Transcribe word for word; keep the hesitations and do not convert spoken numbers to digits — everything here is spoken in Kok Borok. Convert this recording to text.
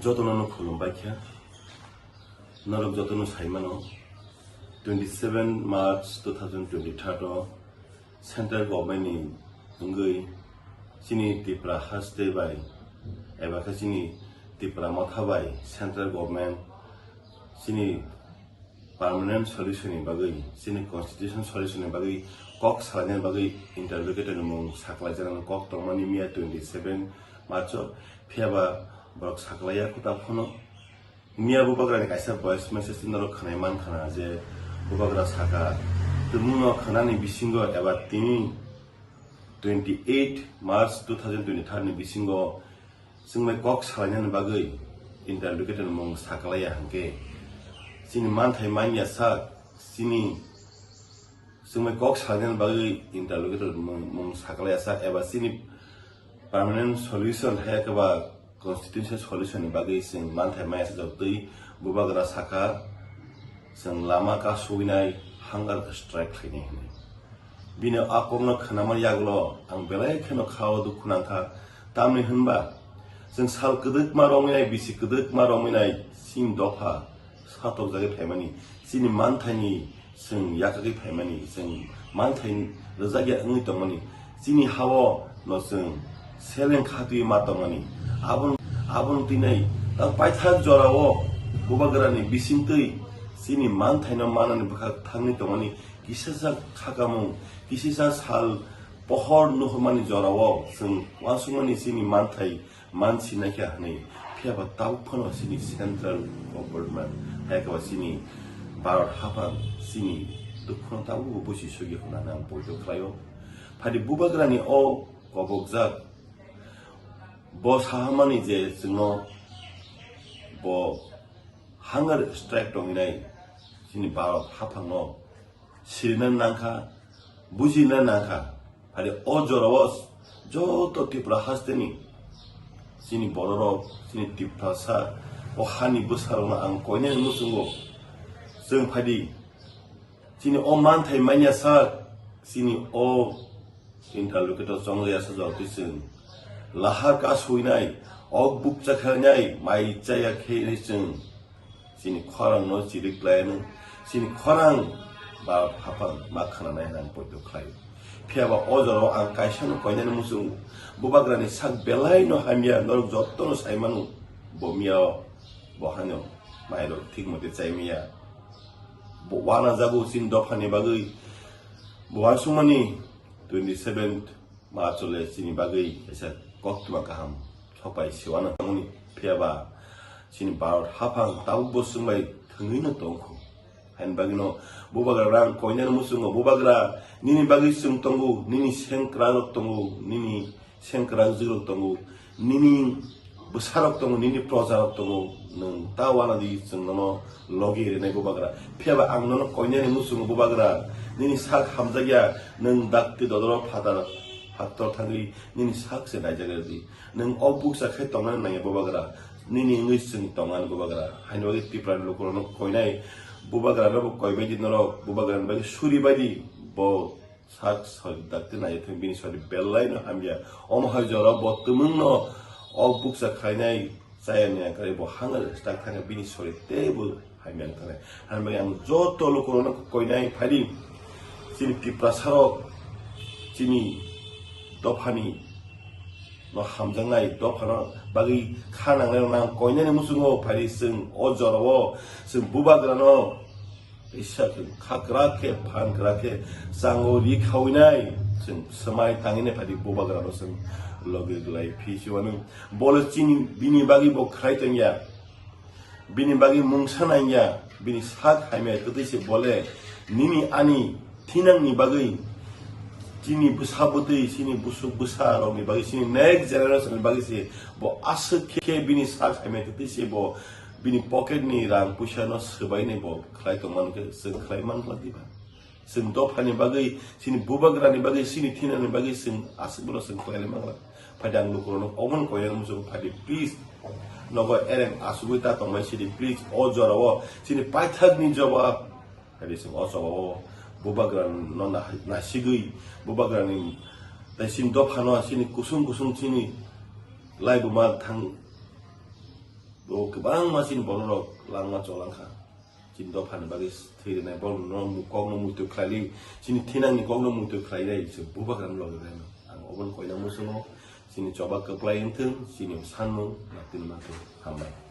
Jotono no khulumbai kha. Norok jotono sai mano, twenty seven March two thousand twenty-three o central government ni wngwi chini Tripura haste bai eba khe chini Tripura motha bai central government chini permanent solution ni bagwi, chini constitution solution ni bagwi kok salaina bagwi interlocutor ni mung saklai jana kok tongmani miya twenty seven March o, phiya ba borok saklaiya kwtal phano. Miya bubagra ni kaisa voice message norok khwnai man khana je bubagra saka, tumung no khwnani bisingo eba tini twenty eight March two thousand twenty-three ni bisingo chwngbai kok salainani bagwi interlocutor mung saklaiya hwnkhe chini manthai manya sak, chini chwngbai kok salainani bagwi interlocutor mung, mung saklaiya sak eba chini permanent solution hai khe ba constitutional solution ni bagwi chwng manthai maya sajak twi bubagra saka chwng lama kasubinai hunger strike khainai hwnwi. Bini a kokno khwnamani yagulo ang belai kheno khao dukhu nangkha, tamni hwnba chwng sal kwdwkma romwi nai, bisi kwdwkma romwi nai chini dopha satokjagwi phaimani, chini manthaini chwng yakagwi phaimani, chwng manthai rwjakya wngwi tongmani, chini hao no chwng seleng khatwi ma tongmani, abon abon tinai tak paithak jorao bubagrani bisingtwi chini manthaino manani bwkha thangwi tongmani, kisasa khakamung, kisasa sal pohor nuhurmani jorao chwng uansukmani chini manthai man sinai kha hwnwi, phiya ba tabuk phano chini central government, hai khe ba chini Bharat haphang chini dukhuno tabuk bo busi sugya hwnwi ang poito khlaio. Phadi bubagrani o kobokjak bo sahamani je chwngno bo hunger strike tongwinai chini Bharat haphangno sirina nangkha, bujina nangkha. Phadi o jorao joto Tripura hasteni chini bororok, chini Tiprasa, o hani bwsarokno ang koinani muchungo. Chwng phadi chini o manthai manya sak, chini o interlocutor chonglaiya sajak twi chwng lahar ka suinai, ok bukcha khainai, mai chaya khe chwng chini khorang no chiri khlaino, chini khorang ba haphang ma khananai hwnwi ang poito khlai. Phiya ba o jorao ang kaisa no koinani muchung, bubagrani sak belai no hamya, norok joto no sai manu, bo miya o, bo hano, mai rok thik mote chai miya. Bo wana jago chini dophani bagwi, bo uansukmani twenty seven March o le chini bagwi kaisa koktwma kaham sopai siwano tongmani, phiya ba chini Bharat haphang tabuk bo chwng bai thwngwi no tongkho. Haini bagwi no bubagra rang koinani muchungo, bubagra nini bagwi chwng tongo, nini sengkrak rok tongo, nini sengkrak jwk rok tongo, nini bwsarok tongo, nini projarok tongo, nwng ta uanadi chwng nono logi rinai bubagra. Phiya ba ang nono koinani muchungo bubagra, nini sak hamjakya, nwng dakti dodoro phatar, phator thangwi nini sak se naijak rwdi. Nwng o bukcha khe tongnani nangya bubagra, nini wngwi chwng tongnani bubagra. Haini bagwi Tripura ni lukurokno koinai bubagra no bo koi baidi norok, bubagra ni bagwi suri baidi bo sak sori dakti naithok bini sori belai no hamya. Omo hai jora bo tumung no o bukcha khainai chaya ni angkari bo hangari tak thangya bini sori teibo hamya angkari. Hamya ang joto lukurokno koinai phadi chini Tiprasa rok chini dophani no hamjaknai dophano bagwi kha nangnai rok nang koinani muchungo phadi chwng o jorao chwng bubagrano Kaisa kha kwrak khe, phan kwrak khe, chango ri khawinai, chwng swmai tangwinai phadi bubagrano chwng logi glai phi siwano. Bole chini bini bagwi bo khlai tongya, bini bagwi mungsa nangya, bini sak hamya kwtwi se bole nini ani thinangni bagwi, chini bwsa bwtwi, chini busuk bwsa rokni bagwi, chini next generation ni bagwi se bo aswk khe bini sak hamya kwtwi se bo bini pocket ni rang puisa no swbai ni bo khlai tongmani khe chwng khlai man glak diba? Chwng dophani bagwi, chini bubagrani bagwi, chini thinani bagwi chwng aswk bono chwng khlai man glak. Phai dang lukurok no omono koyang muchung phai di, please. Nogo ereng asugwi ta tongmai sidi, please. O jorao chini paithakni jawab phai di chwng o jawabo bubagra no na-, nasigwi bubagrani tai chini dophano chini kusung kusung chini laibuma thang O kwbangma chini bororok langma cholangkha. Chini dophani bagwi thwi rwnai borokno mu-, kokno muitu khlaili, chini thinangni kokno muitu khlailai se bubagrano logi rwnai. Ang oboni koina muchungo chini choba kwplai wngthung, chini sanmung naktwini manthogo. Hambai.